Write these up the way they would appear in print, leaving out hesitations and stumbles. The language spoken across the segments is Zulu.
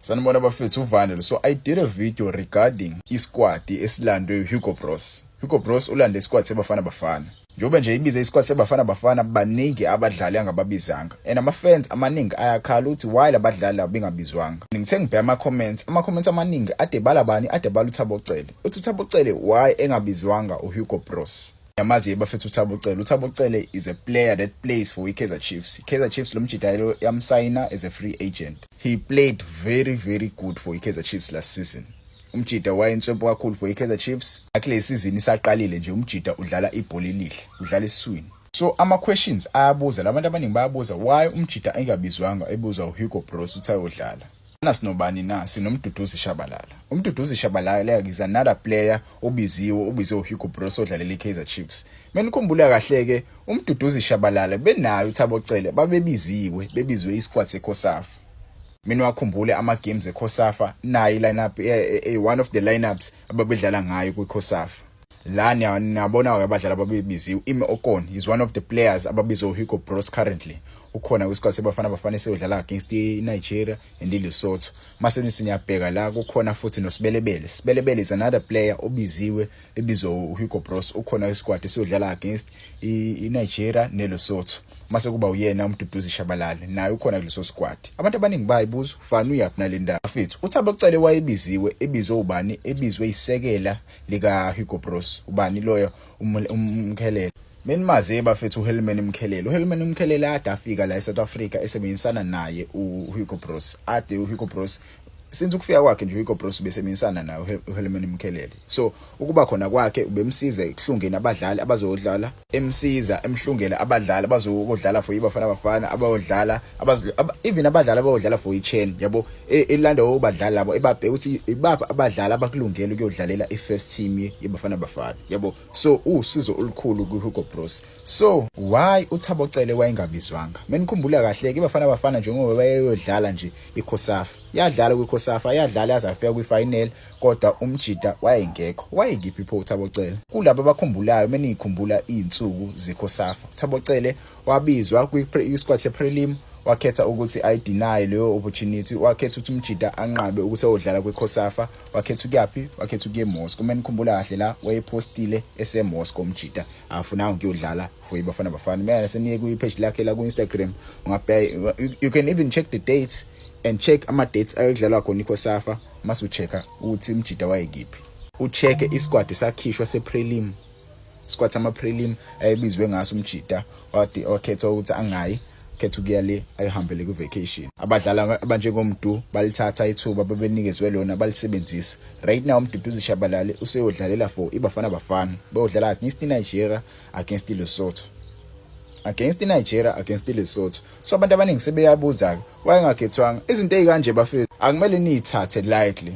Sanibona bafethu, uVanel. So I did a video regarding isquad esilandwe Hugo Broos. Hugo Broos ulande isquad seBafana Bafana. Njengoba nje ibize isquad seBafana Bafana, baningi abadlali angababizanga. And ama fans amaningi ayakhala ukuthi why labadlali laba bengabizwanga. Ngithe ngibheka ama comments amaningi ade bala bani, ade bala uThabo Cele. Uthi uThabo Cele why engabizwanga uHugo Broos? Yamazi bafethu uThabo Cele. UThabo Cele is a player that plays for iKaizer Chiefs. IKaizer Chiefs lo mjidayelo yamsayina as a free agent. He played very, very good for iKaizer Chiefs last season. Umjida wayenswempu kakhulu for iKaizer Chiefs. Akule season isaqalile nje, umjida udlala ibhola elihle, udlala esiswini. So ama questions ayabuza, labantu abaningi bayabuza why umjida engabizwanga, ebuzwa uHugo Broos uthi ayodlala. Sinobani na? SinoMduduzi Shabalala. UMduduzi Shabalala is another player obiziwe, obizwe uHugo Broos, odlalela iKaizer Chiefs. Menikhumbula kahle ke, uMduduzi Shabalala benayo uThabo Cele babebiziwe, bebizwe isquad seCOSAFA. Mina wakhumbule ama games eCOSAFA, nayo lineup, one of the lineups ababedlala ngayo kwiCOSAFA. La niyabona abadlali ababebiziwe. Ime Okon is one of the players ababizwe uHugo Broos currently. Ukhona kwisquad seBafana Bafana eseyodlala against iNigeria and iLesotho. Mase sinyabheka la, kukhona futhi noSibelebele. Sibelebele is another player obiziwe, ebizwa uHugo Broos, ukhona kwisquad esiyodlala against iNigeria neLesotho. Mase kuba uyena uMduduzi Shabalala, naye ukhona kuleso squad. Abantu abaningi bayibuza, ufana uyaphi nale ndaba mfethu? UThabo Cele wayebiziwe, ebizwe ubani? Ebizwe isekela lika Hugo Broos. Ubani loyo? UMkhelele. Menimazi bafethu uHelman Mkhelele. UHelman Mkhelele ade afika la eSouth Africa esebenzisana naye uHugo Broos. Ade uHugo Broos, since ukufika kwakhe nje uHugo Broos besebenzisana naye uHelman Mkhelele. So ukuba khona kwakhe ubemsiza ekuhlungeni abadlali abazodlala, emsiza emhlungela abadlali abazodlala for iBafana Bafana, abayodlala even abadlali abayodlala for iChan, yabo, elanda obadlali labo, ebabheka ukuthi ibapha abadlali abakulungele ukuyodlalela iFirst team yeBafana Bafana, yabo. So usizo olukhulu kuHugo Broos. So why uThabo Cele wayengabizwanga? Menikhumbula kahle ke, iBafana Bafana njengoba bayeyodlala nje iCOSAFA, yadlala kwiCOSAFA, yadlala yazafika kwifinal, kodwa umjida wayengekho. Wayekiphi pho uThabo Cele? Kulabo abakhumbulayo, menikhumbula izinsuku zeCOSAFA, uThabo Cele wabizwa kwi-squad seprelim, wakhetha ukuthi ayideny leyo opportunity, wakhetha ukuthi umjida anqabe ukuthi ayodlala kwiCOSAFA, wakhetha ukuyaphi? Wakhetha ukuya eMoscow. Uma nikhumbula kahle la, wayepostile eseMoscow umjida, afunanga ukuyodlala for iBafana Bafana. Mina seniye kwi-page lakhe la ku-Instagram, ungabheka, you can even check the dates and check ama dates ayodlalwa khona iCOSAFA. Mase uchecka ukuthi umjida wayekiphi, uchecke isquad sakhishwa seprelim, squad sama prelim ayebizwe ngaso umjida, wathi wakhetha ukuthi angayi, khetha ukuya le, ayihambele ku vacation. Abadlala abanjengomdu balithatha ithuba babenikezwe lona, balisebenzisa. Right now uMduduzi Shabalala useyodlalela for iBafana Bafana, bayodlala against iNigeria, against iLesotho, against iNigeria, against iLesotho. So abantu abaningi sebeyabuza ke wayengakhethwanga. Izinto ezikanje bafethu akumele niyithathe lightly.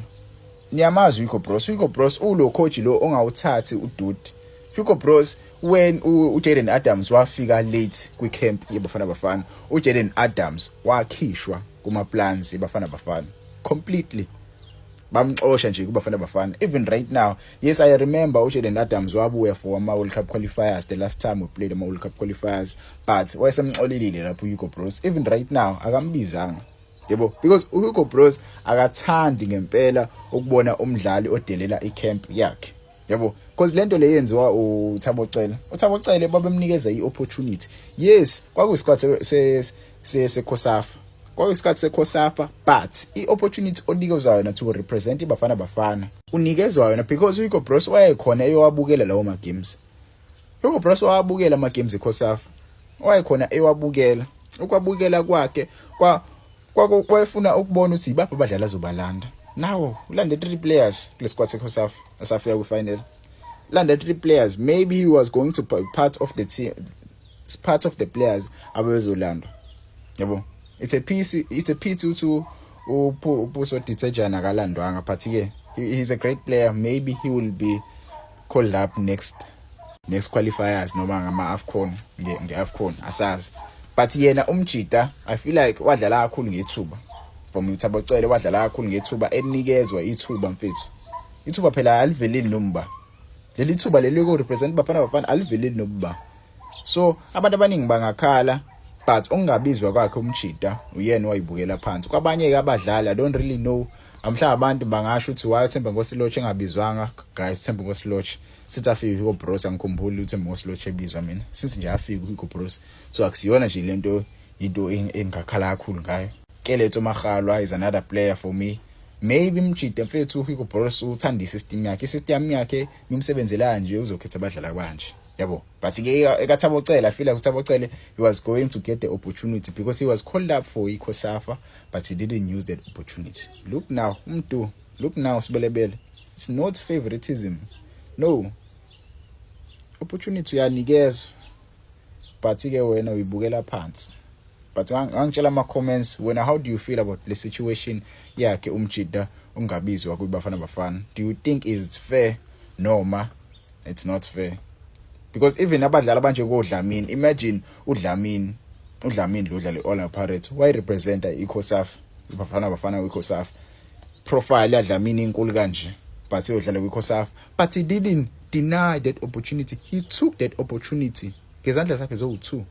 Niyamazi uHugo Broos. Hugo Broos ulo coach lo ongawuthathi ududi. Hugo Broos, when uJaden Adams wafika late kwi-camp yeBafana Bafana, uJaden Adams wakhishwa kuma plans yeBafana Bafana completely, bamxosha nje kuBafana Bafana. Even right now, yes, I remember uJaden Adams wabuya for ama World Cup qualifiers, the last time we played ama World Cup qualifiers, but wayesemxolelile lapho uHugo Broos. Even right now akambizanga, yebo, because uHugo Broos akathandi ngempela ukubona umdlali odelela icamp yakhe, yabo, because lento le yenziwa uThabo Cele, uThabo Cele babemnikeza iopportunity. Yes, kwakuyisikhathi se seCOSAFA, kwakuyisikhathi seCOSAFA, but iopportunity onikezwa yona to represent iBafana Bafana unikezwa yona because uHugo Broos wayekhona eyowabukela lawo ma games. Hugo Broos wabukela ama games eCOSAFA, wayekhona ewabukela. Ukwabukela kwakhe kwa kwakufuna ukubona ukuthi ibaphi abadlali azobalanda. Nawo ulande 3 players kule squad seCOSAFA asafika kwi-final, landa 3 players. Maybe he was going to be part of the team, part of the players abezolandwa, yabo. It's a pity ukuthi uPuso Dithejane akalandwanga, but ke he's a great player. Maybe he will be called up next qualifiers noma ngama AFCON, nge AFCON, asazi. But yena umjida, I feel like wadlala kakhulu ngethuba from uThabo Cele, wadlala kakhulu ngethuba enikezwa ithuba mfethu. Ithuba phela aliveleli nomba, leli thuba leli ku represent Bafana Bafana aliveleli nomba. So abantu abaningi bangakhala But okungabizwa kwakhe umjita, uyena owayibukela phansi. Kwabanye ke abadlali, I don't really know, mhlawumbe abantu bangasho ukuthi why uThemba Lorch engabizwanga. Guys, uThemba Lorch, sithi afike Hugo Broos, angikhumbuli uThemba Lorch ebizwa mina since nje afika uHugo Broos, so akusiyona nje lento into engakhala kakhulu ngayo. Keletso Makgalwa is another player for me. Maybe mjide mfethu uHugo Broos uthanda isystem yakhe, isystem yakhe imsebenzela nje, uzokhetha abadlali kanje, yabo. But ke ekaThabo Cele, I feel like uThabo Cele, he was going to get the opportunity because he was called up for iCOSAFA, but he didn't use that opportunity. Look now umuntu, look now Sebelebele. It's not favoritism, no. Opportunity uyanikezwa, but ke wena uyibukela phansi. But angitshela ama comments wena, how do you feel about the situation yakhe umjida ungabizwa kuBafana Bafana? Do you think is fair noma it's not fair? Because even abadlali abanje koDlamini, imagine uDlamini, uDlamini lo dlala iOrlando Pirates, why representa iCOSAFA, iBafana Bafana kwiCOSAFA. Profile yaDlamini inkulu kanje, but uyodlala kwiCOSAFA, but he didn't deny that opportunity. He took that opportunity ngezandla zakhe zowu2.